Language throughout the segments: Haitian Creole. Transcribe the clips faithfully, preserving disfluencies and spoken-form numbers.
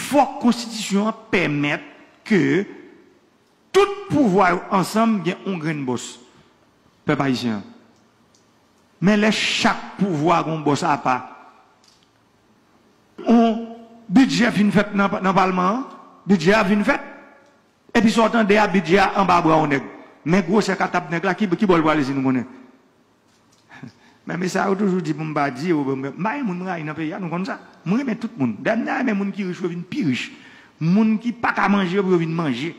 Fòk konstitisyon an pèmèt ke tout pouvwa yo ansanm gen yon grenn bòs, pèp ayisyen an. Men lè chak pouvwa gen yon bòs apa, yon bidjè fin fèt nan, nan palman an, bidjè a fin fèt, epi sa w tande a, bidjè a anba bra yon nèg. Men gwosè katab nèg la, ki, ki bò l prale si nou konnen? Men mesye sa yo toujou di pou m pa di yo, m pa gen moun m rayi nan peyi a, nou konn sa. M renmen tout moun. Dayè m ta renmen moun ki rich yo vin pi rich. Moun ki pa ka manje yo pou yo vin manje.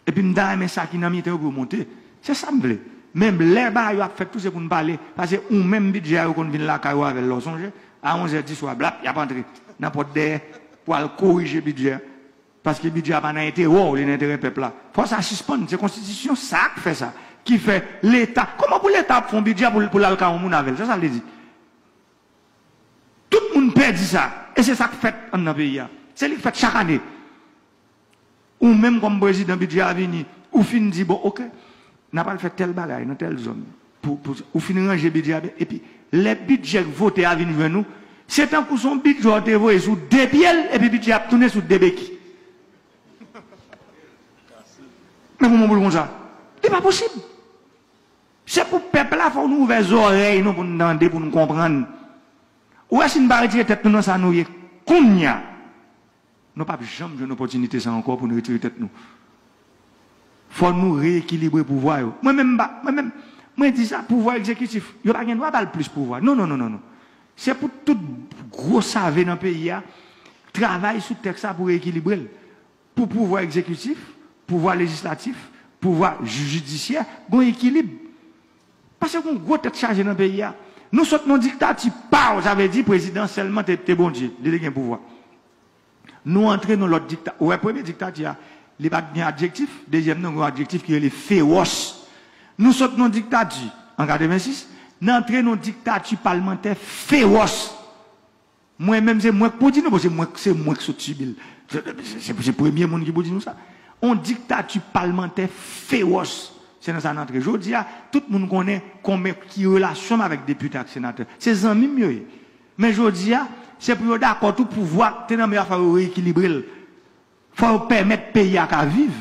Epi m ta renmen sa ki nan mitan yo pou yo monte. Se sa m vle. Men lè bagay yo ap fèt tou se pou n pale. Paske ou menm bidjè a yo konn vin lakay ou avè l lè w sonje. A onzè di swa blap, y ap antre nan pòt dèyè pou al korije bidjè a. Paske bidjè a pa nan enterè w, li nan enterè pèp la. Fò sa sispann. Se konstitisyon sa k fè sa. Ki fè Leta. Kòman pou Leta ap fè yon bidjè pou, pou l al kay yon moun avè l? Se sa l vle di. Tout moun pèdi sa. E se sa k fèt anndan peyi a. Se li k fèt chak ane. Ou menm kòm prezidan bidjè a vini, ou fin di, bon, oke, n a pral fè tèl bagay nan tèl zòn. Pou, pou, ou fin ranje bidjè a byen. Epi, lè bidjè k vote a vin jwenn ou, se tankou se yon bidjè w te voye sou de pye l, epi bidjè ap tounen sou de beki. Men kòman pou l konsa? Li pa posib. Se pou pèp la, fò nou ouvè zòrèy nou pou n tande, pou n konprann. Ou wè, si n pa retire tèt nou nan sa nou ye kounye a, nou p ap janm jwenn opòtinite sa ankò pou n retire tèt nou. Fò nou reyekilibre pouvwa yo. Mwen menm, m pa, mwen menm, mwen di sa, pouvwa egzekitif, yo pa gen dwa ba l plis pouvwa. Non, non, non, non, non. Se pou tout gwo save nan peyi a travay sou tèks sa pou reyekilibre l. Pou pouvwa egzekitif, pouvwa lejislatif, pouvwa jidisyè, gen yon ekilib. Paske gen yon gwo tèt chaje nan peyi a. Nou sot nan diktati, paw, sa vle di prezidan sèlman te, te Bondye, li te gen pouvwa. Nou antre nan lòt dikta-, ou wè premye diktati a, li pa t gen adjektif, dezyèm nan gen yon adjektif ki rele fewòs. Nou sot nan diktati, an katrevensis, nou antre nan diktati palmantè fewòs. Mwen menm, se mwen k pou di nou, bon, se mwen, se mwen k sot sibi l. Se, se, se, se premye moun ki pou di nou sa. On diktati palmantè fewòs. Se nan sa n antre. Jodi a, tout moun konnen konbyen ki relasyon m avèk depite ak senatè. Se zanmi m yo ye. Men jodi a, se pou yo dakò tou pouvwa k te nan men yo a fò yo reyekilibre l. Fò yo pèmèt peyi a ka viv.